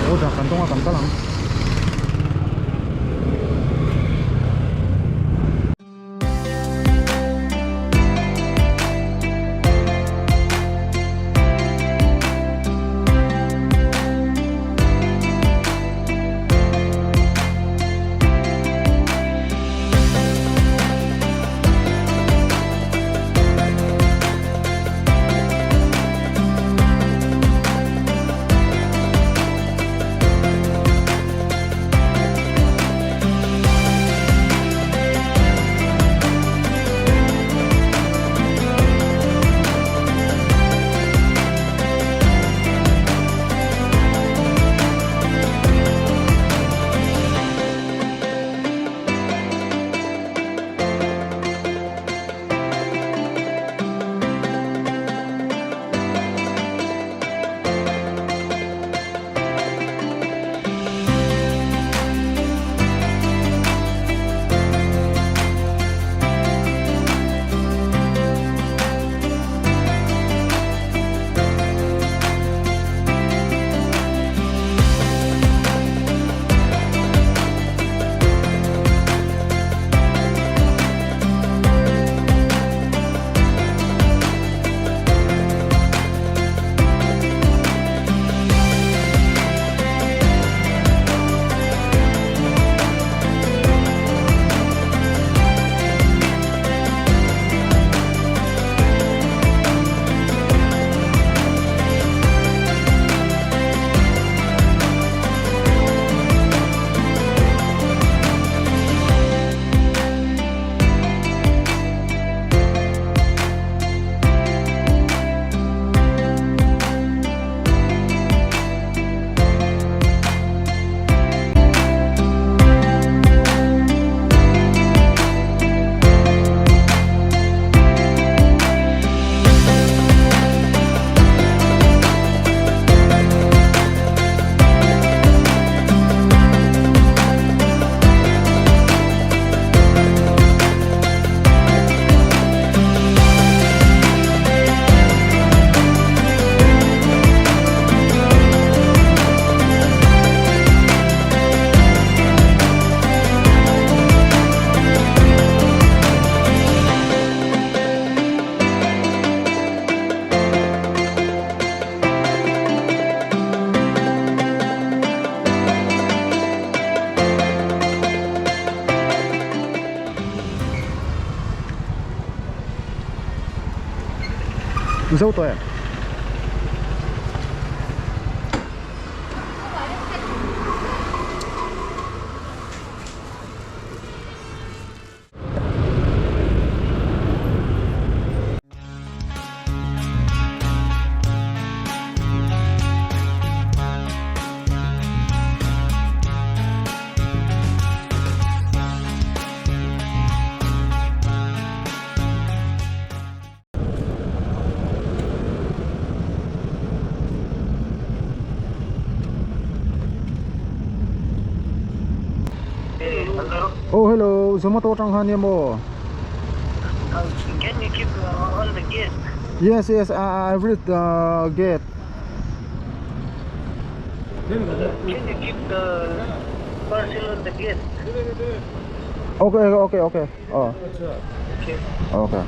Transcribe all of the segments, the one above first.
Order kan dawng a kan kal ang. Zo tawh em? Oh hello, Zomato atang khan nia maw? Can you keep on the gate? Yes, yes, I read the gate. Can you keep the parcel on the gate? Okay, okay, okay. Oh. Okay. Okay.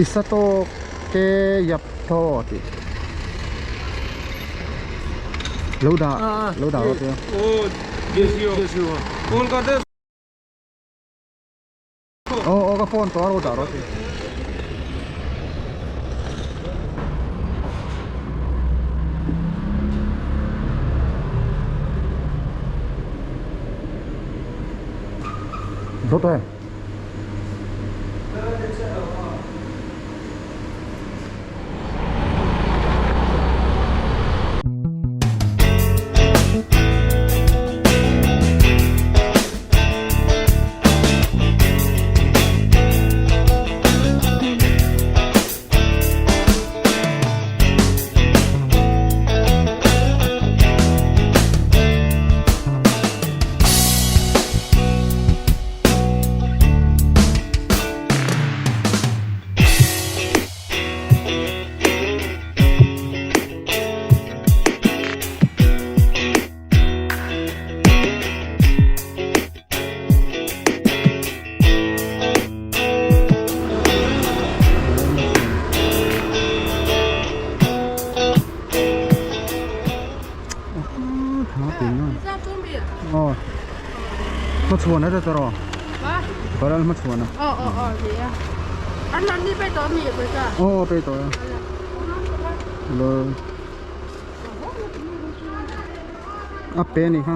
Isato ke yap thaw tih lo dah lo dah rawh tia. Aw aw ka phone tawh a lo dah rawh tia. Zo tawh em? Hmachhuan a ta rawh. Ka ral hmachhuan a. Aw aw aw ni a. An rawn ni pe tawh mi pawisa? Aw pe tawh e. Lo. A pe ni kha.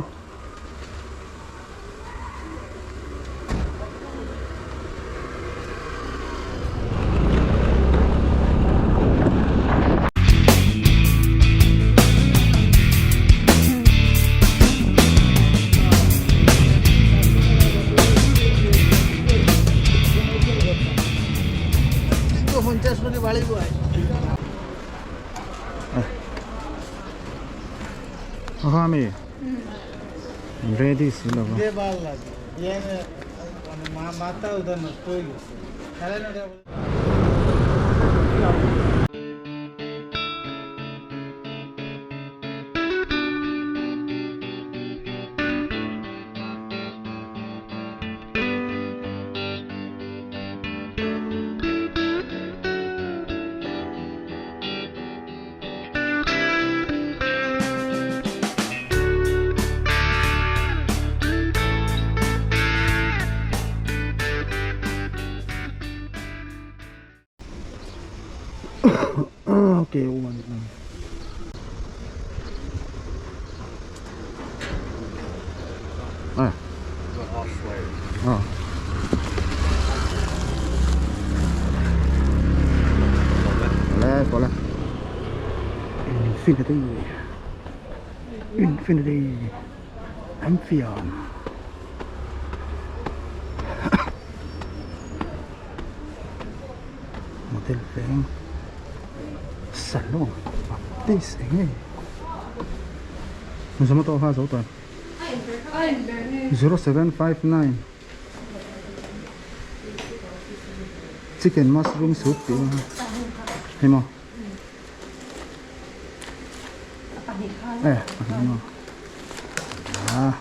Rami ready si lo va. Okay, one. À. Ờ. Có lẽ có lẽ Infinity Infinity Amphion Model veng Salon Baptist eng nge Zomato kha zo tawh 0759 Chicken mushroom soup tih ang hei maw e pahnih maw ah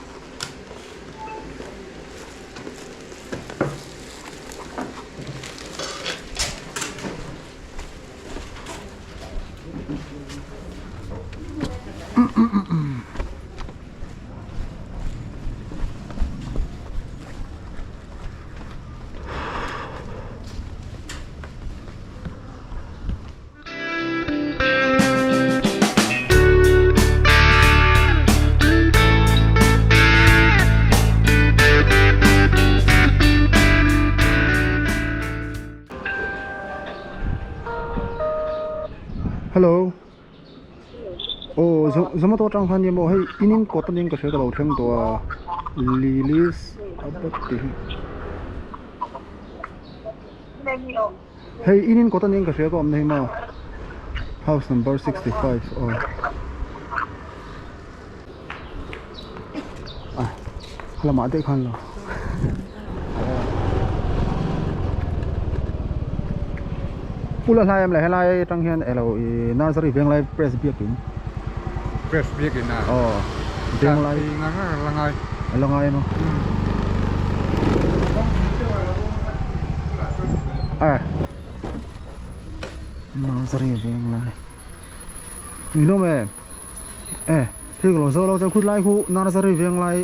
Hello aw Zomato atang khan nia maw hei in in kawt ania ka hria ka lo thleng tawh a Lily's Abbott tih hi hei in in kawt ania ka hria ka awmna hi maw house number 65 aw ah lamah daih khan lo pula hlai em le helai atang hian elo ih nursery venglai press biakin press biakin a aw venglai la ngai la ngai emaw ah nursery venglai ninawm em. E hei ka lo zawh lo chuan khulai khu nursery veng lai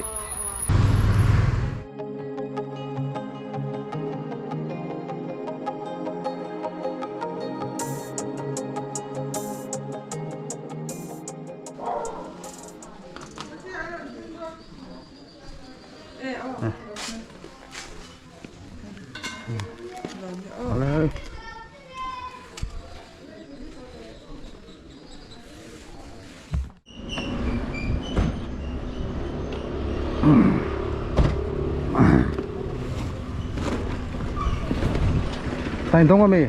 Thành thông kami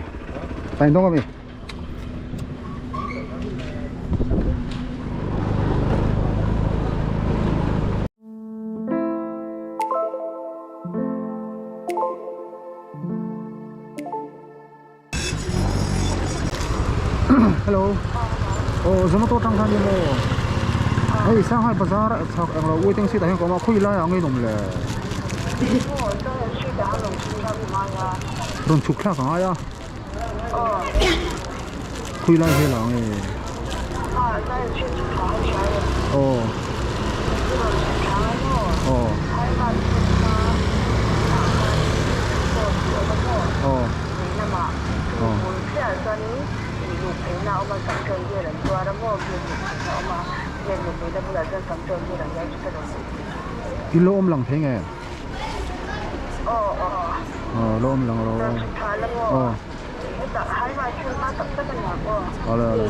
Thành thông kami Hello aw Zomato atang khan nia maw hei Shanghai bazar chhak englo waiting seat ah hian ka awm a khawi lai ah nge in awm le rawn chhuk thlak a ngai a khawi lai vel ah nge aw aw. I lo awm lang thei nge? Aw lo awm lang rawh aw. Aw. Awle awle.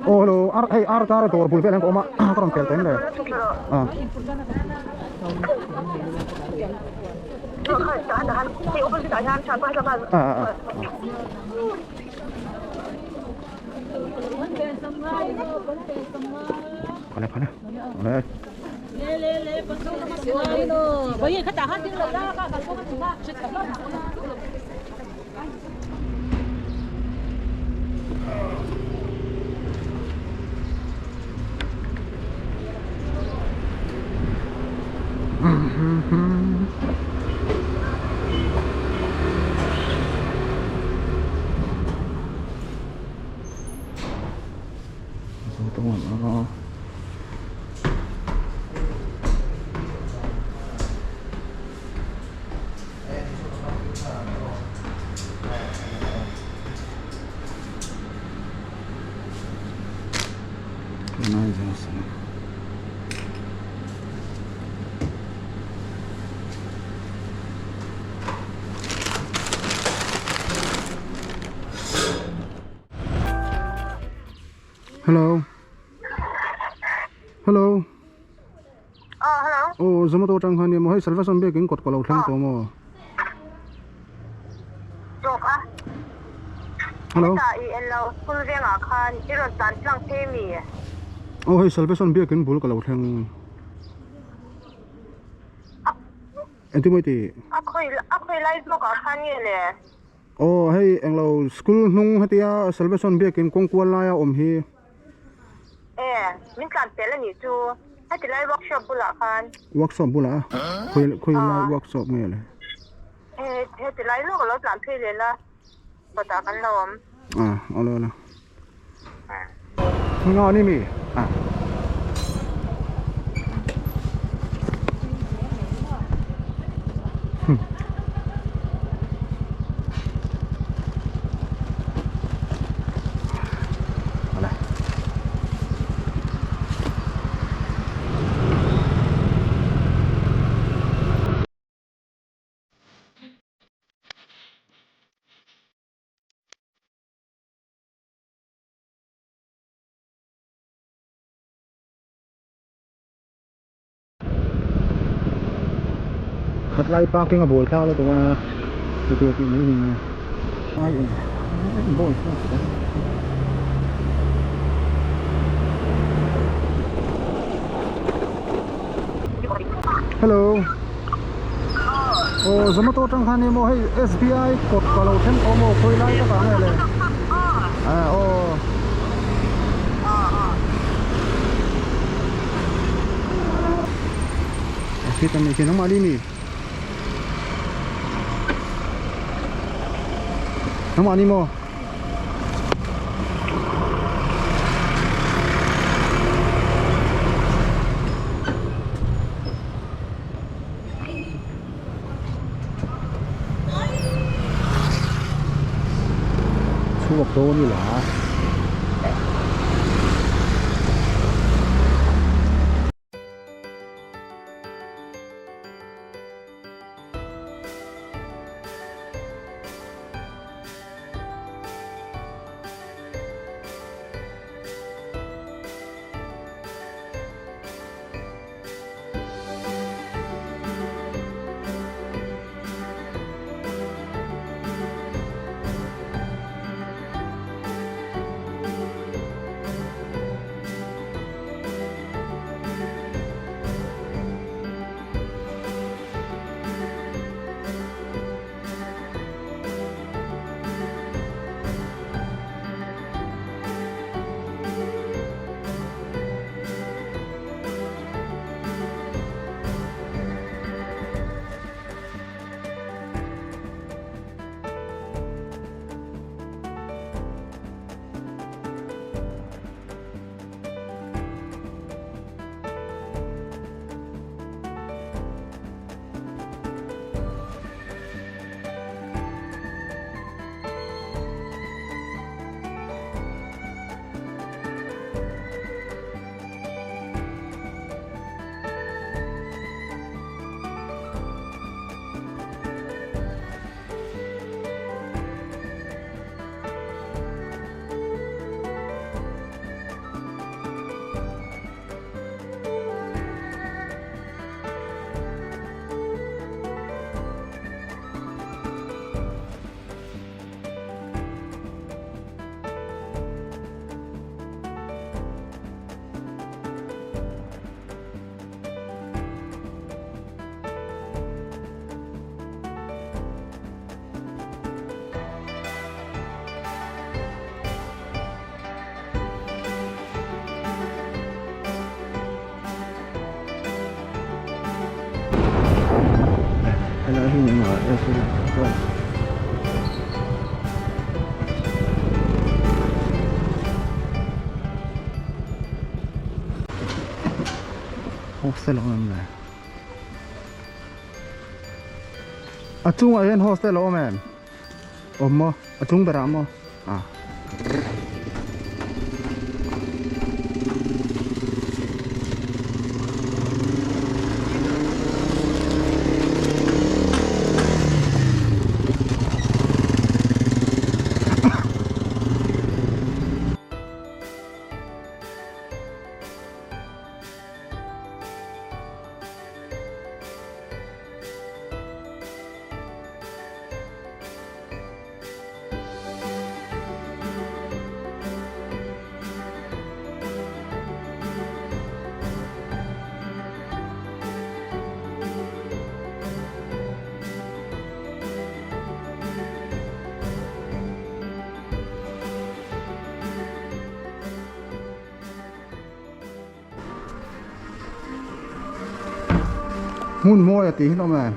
Aw hello ar hei ar car dawr bul vel hian ka awm a ka rawn pel tawh em le ah. Ah ah ah. Phane phane phane. Hello. Hello. Oh, hello. Oh, Zomato atang khan emaw hei Salvation biakin kawt ka lo thleng tawh maw? Zawk a. Hello. Heta i en lo school vengah khan i rawn tlan tlang phei mi? Oh, hei Salvation biakin bul ka lo thleng. Engtin maw i tih? A khawi a khawi lai zawkah khan nge le? Aw hei englo school hnung hetia Salvation biakin kawng kual laia awm hi. E, min tlan pel anih chu. Heti lai workshop bulah khan. Workshop bulah a? Khawi khawi lai workshop nge le? E, heti lai lawk alo tlan phei leh la, kawtah kan lo awm. Ah, awle awle. Nga ni mi? Ah. Khatlai parking a buai thlak lutuk a chutia tih mai ni ai bawi thlak ta Hello Aw Zomato atang khan emaw hei SBI kawt ka lo thleng tawh maw khawi lai takah nge le ah aw Khi tani khi nangmah ni mi nangmah ni maw Chhuak dawn ila. Helai hi engah chuan hostel a awm em le? A chungah hian hostel a awm em? Awm maw? A chung berah maw? Ah. Hmun mawi a tih hi an awm em?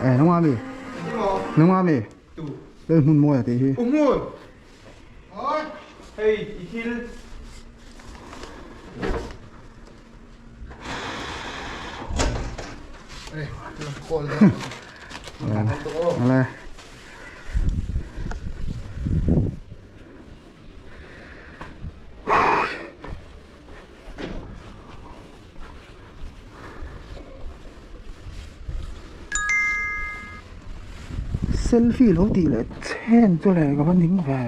Eh, nung ami? Nung ami? Lel hmun mawi a tih hi. Hmun! Hei, i thil. Ale. Selfie lo tih leh chhen chu leh ka va ning ve.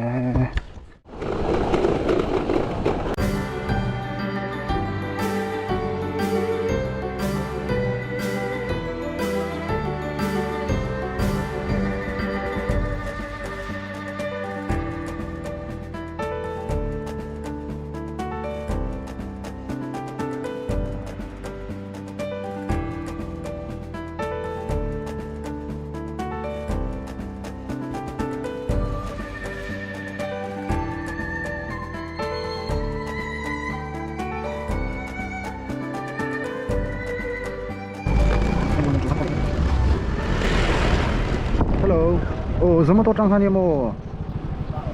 Hello aw Zomato atang khan emaw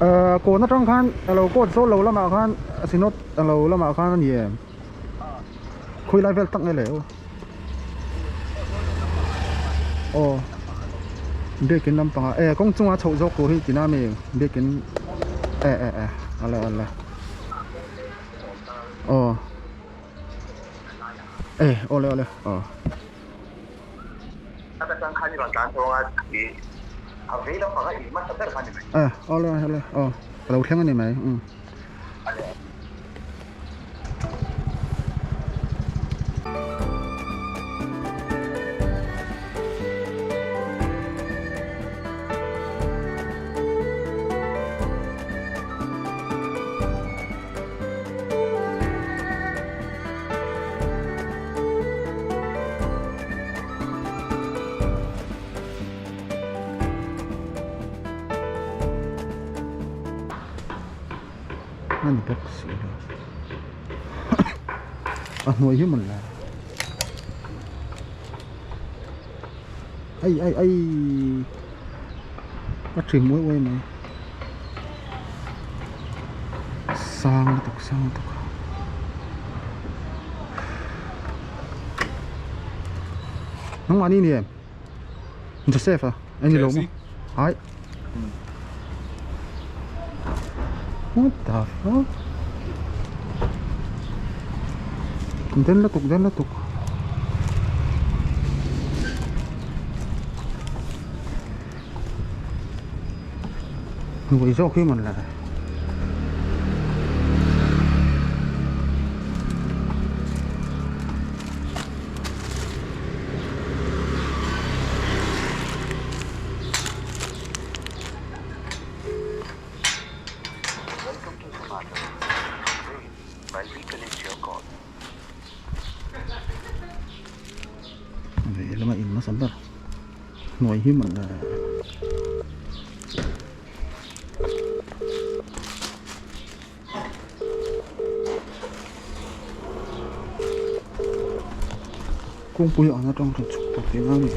eh kawn atang khan alo court zawh lo lamah khan synod alo lamah khan a ni em khawi lai vel tak nge le aw aw biakin lampangah eh kawng chunga chhoh zawk tur hi tina mi biakin eh eh eh ale ale aw. Eh awle awle aw. Eh awle awle aw ka lo thleng a ni mai umm. A ni bawk si lo a hnuai hi mawn le ai ai ai a ṭhi muai uai mai. Sang lutuk sang lutuk nangmah ni ni em Joseph a eng lo maw hai what the fuck den lutuk den lutuk Hnuai zawk hi mawn le. Lehlam a in hmasa ber. Hnuai hi mawn le. Kawngpui an atang rawn chhuk tur tihna a ni.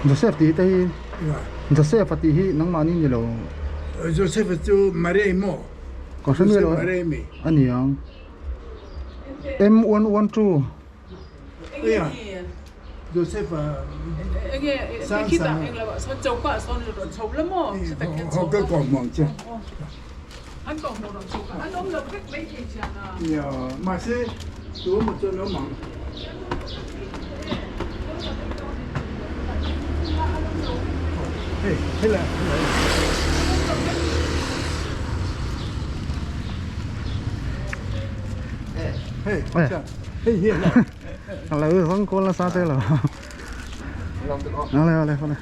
Joseph tih te hi Joseph a tih hi nangmahni ni lo. Joseph chu Maria maw? Ka hre miah lo a ni ang. M one one two. Aya Joseph a sang sang ho ka ko mong che. Ya ma se tu mo chu no mang. Hey, hello. Hey, hey, here. Lo vâng cô là sao thế là. Ole ole ole.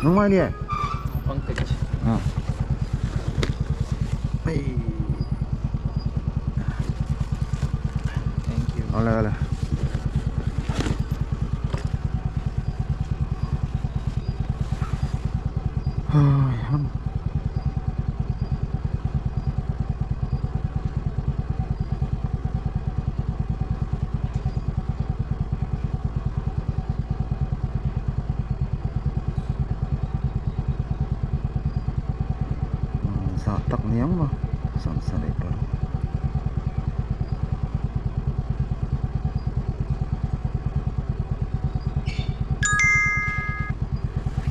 Nungmai ni e? Pankaj. Ah. Hey. Thank you. Ole ole. Engzah tak ni ang maw 76.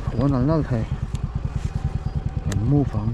Haw nal nal thei kan move ang.